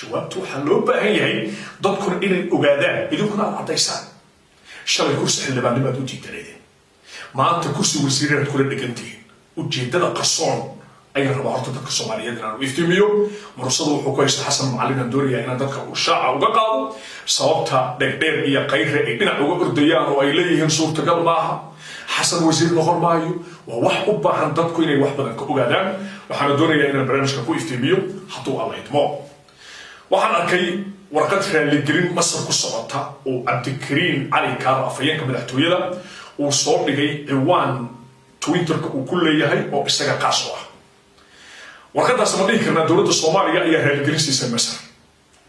Jawaabtu waxaa loo baahan yahay dadkuna inay ogaadaan, idinkuna aad caddaysaan. Shalay kursi xildhibaannimaad u diidaneedeen, maanta kursi wasiireed kula dhegantihiin. Ujeedada qarsoon ayaan rabaa horta dadka Soomaaliyeed inaan u iftiimiyo. Mursada wuxuu ku haysta Xasan Macalin aan doonayaa inaan dadka shaaca uga qaado sababta Dhegdheer iyo Kayre ay dhinac uga ordayaan oo ay leeyihiin suurtagal maaha, Xasan wasiir noqon maayo. Waa wax u baahan dadku inay wax badan ka ogaadaan. Waxaana doonayaa inaan barnaamijka ku iftiimiyo hadduu Alla idmo. Waxaan arkay warqad raaligelin Masar ku socota oo Cabdikariin Cali Kaar, afhayeenka madaxtooyada, uu soo dhigay ciwaan Twitterka uu ku leeyahay oo isaga qaas u ah. Warqadaas ma dhihi karnaa dowladda Soomaaliya ayaa raaligelin siisay Masar?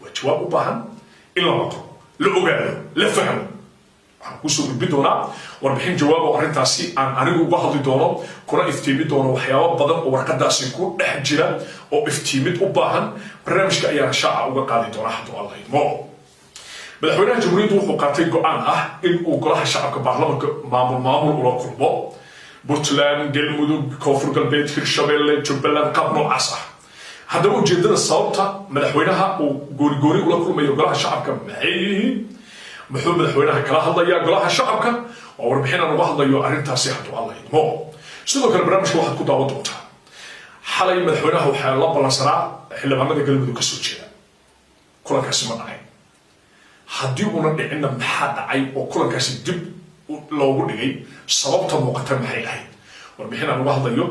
Waa jawaab u baahan in la maqlo, la ogaado, la fahmo. Waxaan kusoo gudbin doonaa warbixin jawaab oo arrintaasi aan anigu uga hadli doono, kuna iftiimi doono waxyaabo badan oo warqadaasi ku dhex jira oo iftiimid u baahan. Barnaamijka ayaan shaaca uga qaadi doonaa hadduu Alla idmo. Madaxweynaha jamhuuriyaddu wuxuu qaatay go-aan ah in uu Golaha Shacabka baarlamanka maamul maamul ula kulmo: Puntland, Galmudug, Koonfur Galbeed, Hirshabelle, Jubbaland, qaab noocaas ah. Haddaba ujeedada sababta madaxweynaha uu goonigooni ula kulmayo Golaha Shacabka maxay yihiin? Muxuu madaxweynaha kala hadlayaa Golaha Shacabka? Waa warbixin aan uga hadlayo arrintaasi hadduu Alla idmo. Sidoo kale barnaamijka waxaad ku daawan doontaa, xalay madaxweynaha waxaa la ballansanaa xildhibaanada Galmudug ka soo jeeda. Kulankaasi ma dhacay? Haddii una dhicinna, maxaa dhacay oo kulankaasi dib loogu dhigay? Sababta muuqata maxay ahayd? Warbixin aan uga hadlayo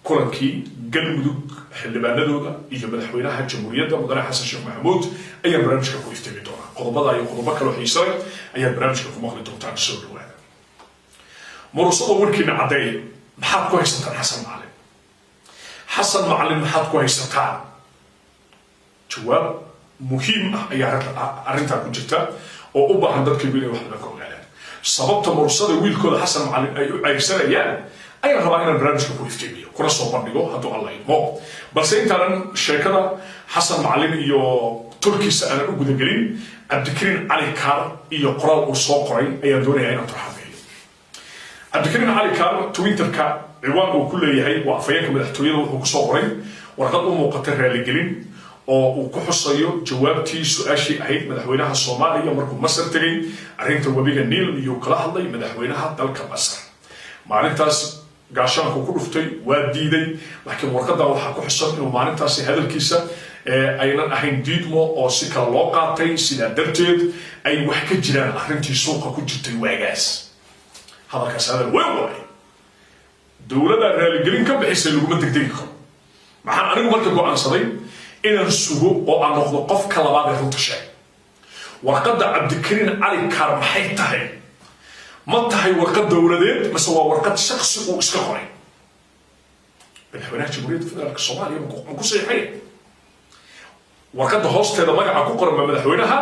kulankii Galmudug xildhibaanadooda iyo madaxweynaha jamhuuriyadda, mudane Xasan Sheekh Maxamuud, ayaan barnaamijka ku iftiimi doonaa. Qodobada iyo qodobo kaloo xiisalay ayaad barnaamijka ku maqli doontaan. Soo dhawaada. Murusada, warkiina caddeeya. Maxaad ku haysataan Xasan Macalin? Xasan Macalin maxaad ku haysataan? Jawaab muhiim ah ayaa arrintaa ku jirta oo u baahan dadkaygu inay wax badan ka ogaadaan. Sababta Mursada wiilkooda Xasan Macalin ay u cayrsanayaan ayaan rabaa inaan barnaamijka ku iftiimiyo, kuna soo bandhigo hadduu Alla idmo. Balse intaanan sheekada Xasan Macalin iyo turkiisa aanan u gudagelin, Cabdikariin Cali Kaar iyo qoraal uu soo qoray ayaan doonayaa inaan turxameeyo. Cabdikariin Cali Kaar Twitterka ciwaan uu ku leeyahay, waa afhayeenka madaxtooyada, wuxuu kusoo qoray warqad u muuqata raaligelin oo uu ku xusayo jawaabtii su-aashii ahayd madaxweynaha Soomaaliya markuu Masar tegay, arrinta webiga Niil iyuu kala hadlay madaxweynaha dalka Masar. Maalintaas gaashaanku ku dhuftay, waa diiday, laakiin warqadan waxaa ku xusan inuu maalintaasi hadalkiisa aynan ahayn diidmo oo si kale loo qaatay, sidaa darteed ay wax ka jiraan arrintii suuqa ku jirtay waagaas. Hadalkaas hadal weyn waay. Dowladdaa raaligelin ka bixisay laguma degdegi karo. Maxaan anigu marka go-aansaday? Inaan sugo oo aan noqdo qofka labaad ee runta sheeg. Warqadda Cabdikariin Cali Kaar maxay tahay? Ma tahay warqad dowladeed mase waa warqad shaksi uu iska qoray? Madaxweynaha Jamhuuriyadda Federaalka Soomaaliya ma ku saxiixay? Warqadda hoosteeda magaca ku qoran ma madaxweynaha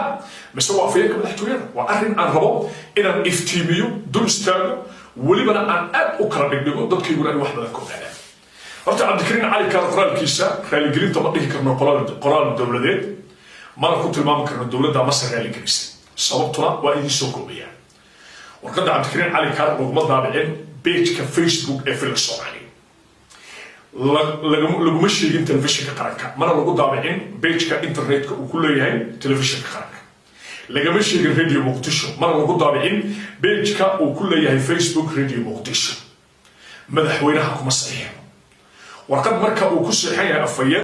mise waa afhayeenka madaxtooyada? Waa arrin aan rabo inaan iftiimiyo, dul istaago, welibana aan aad u kala dhigdhigo, dadkayguna ay wax badan ka ogaadaan. Horta Cabdikariin Cali Kaar qoraalkiisa raaligelinta ma dhihi karno qoraal dowladeed, mana ku tilmaami karno dowladda Masar raaligelisay. Sababtuna waa idiin soo koobayaa. Warqadda Cabdikariin Cali Kaar laguma daabicin page-ka Facebook ee Villa Soomaaliya, laguma sheegin telefishinka qaranka, mana lagu daabicin page-ka internetka uu ku leeyahay telefishinka qaranka, lagama sheegin Radio Muqdisho, mana lagu daabicin page-ka uu ku leeyahay Facebook Radio Muqdisho. Madaxweynaha kuma saxiixo warqad marka uu ku seexan yahay afhayeen.